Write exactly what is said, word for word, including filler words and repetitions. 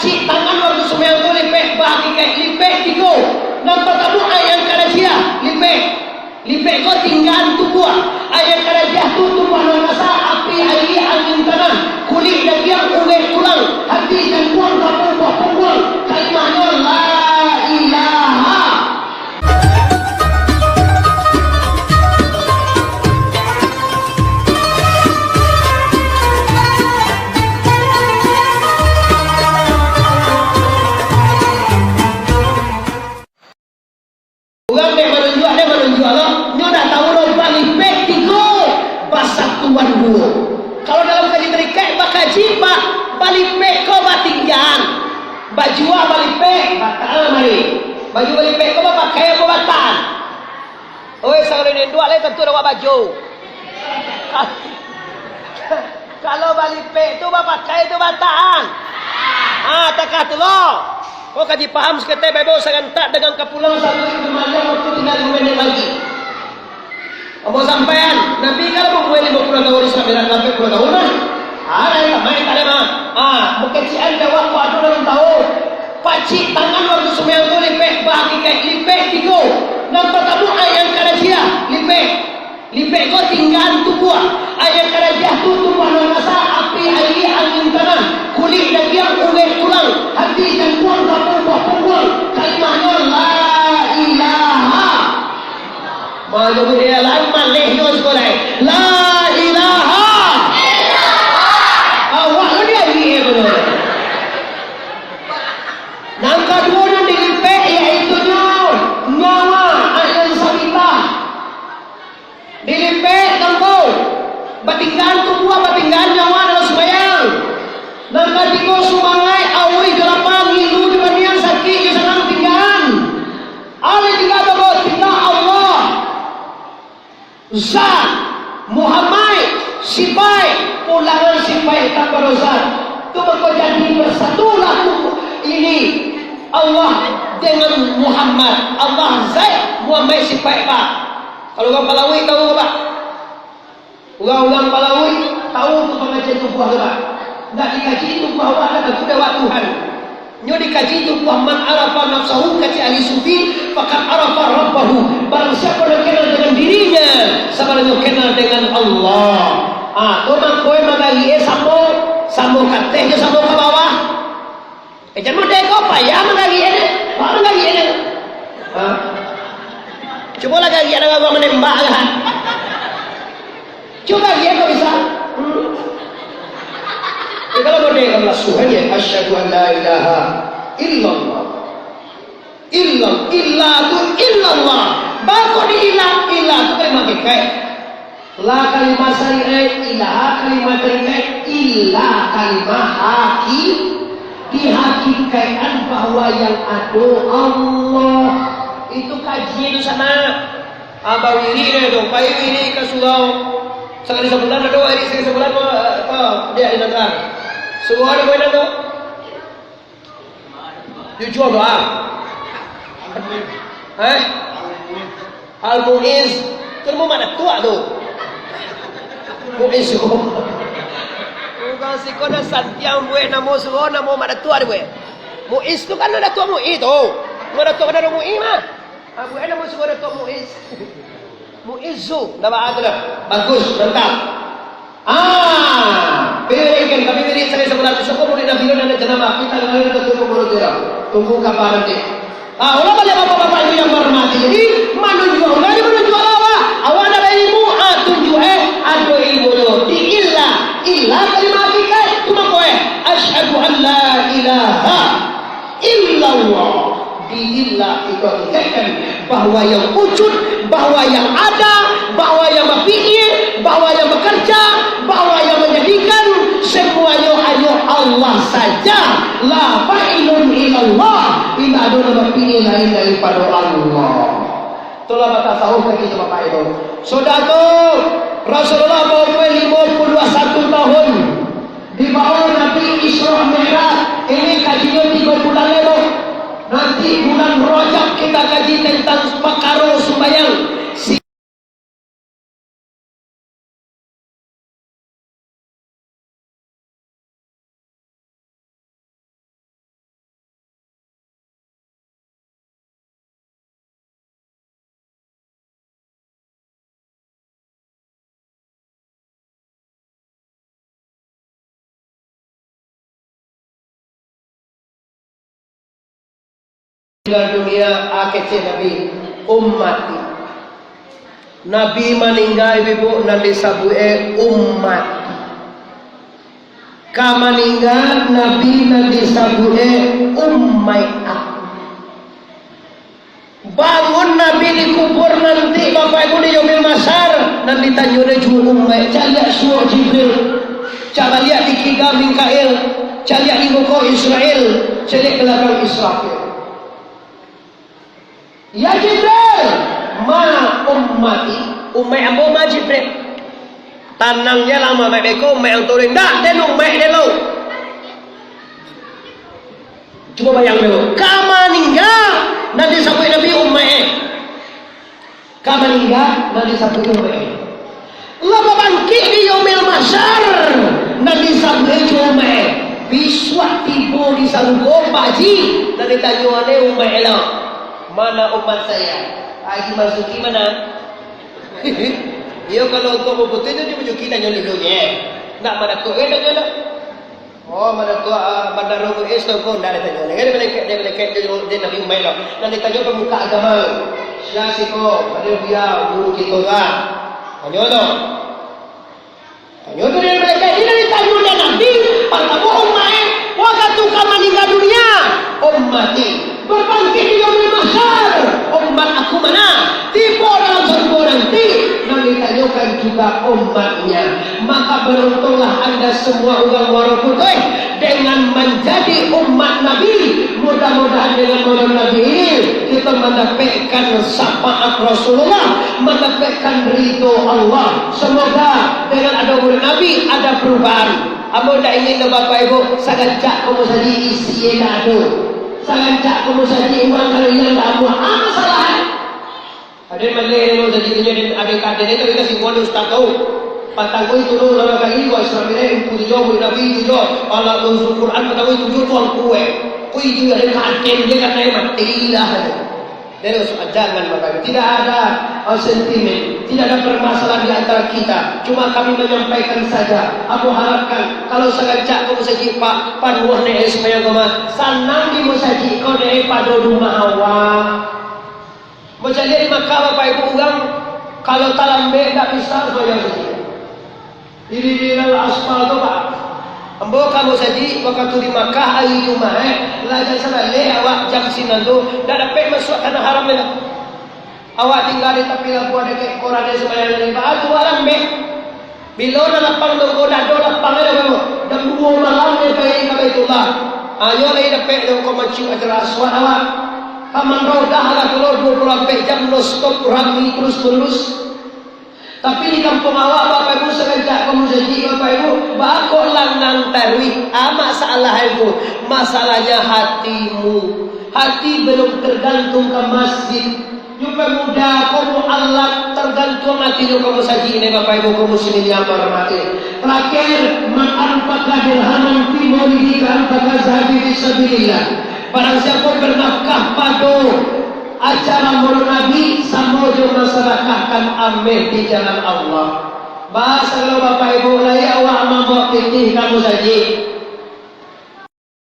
Cik tangan waktu sumbayang tu lipek bahakikaik, lipek tigo. Nan partamo ayang karajiah, lipek. Lipek ko tinggaan tubuah. Ayang karajiah tu tubuah nan kasa, api, aia, angin, tanah, kulik, dagiang, urek, tulang, hati, jantuang, lambung, buah pungguang. Kalimahnyo la ilaha. Urang dek manunjuak, dek manunjuak lo, nyo ndak tahu lo, balipek tigo, basatuan duo. Kalau dalam kaji tarikaik, bakaji ba-, balipek ko batinggaan. Baju balipek, bataan mari. Baju balipek ko bapakai apo bataan? Oi, saurang induak lai tantu dek awak baju. Kalau balipek tu bapakai tu bataan. Ah, takah tu lo. Ko kaji paham saketek, baibau sagantak dengan kapulang satu itu malam waktu tinggal limo menit lagi. Ambo sampaian, Nabi kalau baumua limo puluah tahun, Isra Mi'raj lapan puluah tahun lah. Ah, lain tamai tak ada mah. Ah, bakecikan jawab ko ado dalam tahu. Pacik tangan waktu sumbayang tu lipek, bahakikaik lipek tigo. Nan partamo ayang karajiah, lipek. Lipek ko tinggaan tubuah. Ayang karajiah tu tubuah nan kasa, api, aia, angin, tanah, kulik, dagiang, urek, tulang, hati, jantuang, lambung, buah pungguang. Kalimahnyo la ilaha. Manyabuik di dalam maleh nyo siko lai. La ilaha. Awak lo diari e, betul. Nan kaduo nan dilipek, yaitu nyo, nyawa, ayang sabitah. Dilipek tangkau, batinggaan tubuah, batinggaan nyawa dalam sumbayang. Nan katigo sumangaik, auih jo lapa, ngilu jo banian, sakik jo sanang tinggaan. Alih tingga tu, tingga Allah. Zat, Muhammad, sipaik, pulangan sipaik kapado Zat. Tu mako jadi bersatulah tu ini Allah dengan Muhammad, Allah Zat, Muhammad sipaik, Pak. Kalau urang Palauik tahu, Pak? Urang-urang Palauik tahu tu pangajian tubuah tu, Pak. Ndak dikaji tubuah awak, ndak tahu dek awak Tuhan. Nyo dikaji tubuah, "Man arafa nafsahu," kecek ahli sufi, "faqad arafa rabbahu." Barang siapa yang kenal dengan dirinya, sabananyo kenal dengan Allah. Ah, tu mangko e mangarie samo, samo ka ateh jo samo ka bawah. Eh, jan model ko payah mangarie ni. Apa mangarie ni? Ha? Cubolah garie urang manembak lah. Cubo garie ko bisa. Hmm. Ya, kalau model kan langsung aja, "Asyhadu an la ilaha illallah." Illallah, illa tu illallah. Bako di illa, illa tu kalimat hakikat. La kalimah syariat, ilaha kalimah syariat, illa kalimah haki-, dihakikatkan bahwa yang ado Allah. Itu kaji tu sana. Abah wirid dia tu, pai wirid ka surau. Sakali sabulan ado, wirid sakali sabulan tu, eh, apa, dia di Nangka. Surau ada bulan tu? Jujur doa. Eh? Al-Mu'izz. Tu namo Mak Datuak tu. Mu'izz. Urang siko nan santiang buek namo surau, namo Mak Datuak dibuek. Mu'izz tu kan Datuak Mu'i tu. Mak Datuak kan Mu'i mah. Ah, buek namo surau Datuak Mu'izz. Mu'izzu, ndak baa tu dah. Bagus, mantap. Ah, pilih kan, kami pilih cari sebelah tu, syukur murid Nabi Nuh ada jenama, kita dengar betul pemburu tu dah. Tunggu kabar nanti. Ah, ulah balik bapak-bapak ibu yang berhormati. Jadi, manunjuk, ulah dia manunjuk awak. Awak ada ilmu, ah, tunjuk, eh, ada ilmu tu. Di illa, illa kalimah hakikat, tu mako, eh, asyhadu an la ilaha illallah. Di illa itu hakikatkan bahwa yang wujud, bahwa yang ada, bahwa yang bapikir, bahwa yang bekerja, bahwa yang menjadikan, semuanya hanya Allah saja. La fa'ilun illallah. Indak ado nan bapikir lain daripada Allah. Itulah batasawuf kito, Bapak Ibu. Sudah tu, Rasulullah baumua limo puluah satu tahun. Dibawa Nabi Isra Mi'raj, ini kajinyo tigo bulan lewat. Nanti bulan Rajab kita kaji tentang pakaro sumbayang. Si- Maningga dunia, a kecek Nabi, ummati. Nabi maningga, ibu-ibu, nan disabuik e ummati. Ka maningga Nabi nan disabuik e umaik aku. Bangun Nabi di kubur nanti, Bapak Ibu, di Yaumil Mahsyar, nan ditanyo dek juo umaik, caliak suok Jibril, caliak di kida Mikail, caliak di muko Israil, caliak balakang Israfil. "Ya Jibril, ma ummati?" "Umaik ambo ma, Jibril?" "Tanang je lah, umaik beko, umaik ang turuik." "Ndak, den umaik den lo." Cubo bayang dulu, ka maningga, nan disabuik Nabi umaik e. Ka maningga, nan disabuik umaik e. Lah babangkik di Yaumil Mahsyar, nan disabuik e juo umaik e. Bisuak tibo di sarugo, Pak Haji, nan ditanyo dek umaik e lo, "Mana umat saya?" "Haji Marzuki mana?" Iyo, kalau untuak baputuih tu, Haji Marzuki tanyo dulu, ye. Ndak manakuik, tanyo ndak. Oh, manakuik, ah, bandaro U S tu pun ndak ditanyo. Ndak dibalekek, dibalekek, di, di Nabi umaik lo. Nan ditanyo pamuka agama. Sia siko, ado Buya, guru kito ka. Tanyo tu. Tanyo tu dari malaikat, iko ditanyo dek Nabi, partamo umaik e, wakatu ka maningga dunia, ummati, babangkik di Yaumil Mahsyar, umat aku mana? Tibo dalam sarugo nanti, nan ditanyokan juga umatnya. Maka baruntunglah anda semua urang Muaro Putuih dengan manjadi umat Nabi. Mudah-mudahan dengan maulid Nabi ini, kita mendapatkan syafaat Rasulullah, mendapatkan ridho Allah. Semoga dengan ada maulid Nabi, ada perubahan. Ambo indak ingin doh, Bapak Ibu, sagancak ko musajik isi e ndak ado. Sagancak ko musajik urang kalau ilang ndak amuah. Ah, masalah. Ado maleh ko musajik inyo, ado kaden itu, kita simpan ustaz tu. Patang ko itu tu, urang kali buat Isra Mi'raj, itu tu jo, maulid Nabi itu jo. Alat usul Quran, patang ko itu jo, tuan kue. Ko itu ado kaden, dia kata mati lah. Terus, jangan, Bapak Ibu. Tidak ada, uh, sentimen, tidak ada permasalahan di antara kita. Cuma kami menyampaikan saja. Ambo harapkan, kalau sagancak ko musajik, Pak, panuah dek e sumbayang ko mah, sanang di musajik ko dek e pado rumah awak. Musajik di Makkah, Bapak Ibu, urang kalau talambek, ndak bisa sumbayang musajik. Di, di, di dalam aspal tu, Pak. Ambo ka musajik wakatu di Makkah ari Jumaik, eh, lah jan sabaleh awak jam sinan tu, ndak dapek masuak tanah haram tu. Awak tingga di tapi labuah dakek koran, sumbayang di baa tu awak lambek. Bilo lah lapang tu, ko dado lapang ado kamu. Jam duo malam nyo pai ka Baitullah. Ayo lai dapek tu ko mancium Hajar Aswad awak. Ka Mandau dah lah tu lo duo puluah ampek jam non stop rami terus menerus. Tapi di kampuang awak, Bapak Ibu, sagancak ko musajik, Bapak Ibu, baa kok lanang taruih? Ah, masalah itu, masalahnya hatimu. Hati belum tergantung ka masjid. Nyo pemuda ko mualaf, tergantuang atinyo ka musajik, ini Bapak Ibu kaum muslimin yang ambo hormati. Terakhir, man anfaqa dirhaman fi maulidi ka anfaqa zahabi fi sabilillah. Barang siapo bernafkah pado acara Maulid Nabi, samo jo masadakahkan ameh di jalan Allah. Baa sagalo Bapak Ibu, lai awak mambaok pitih ka musajik.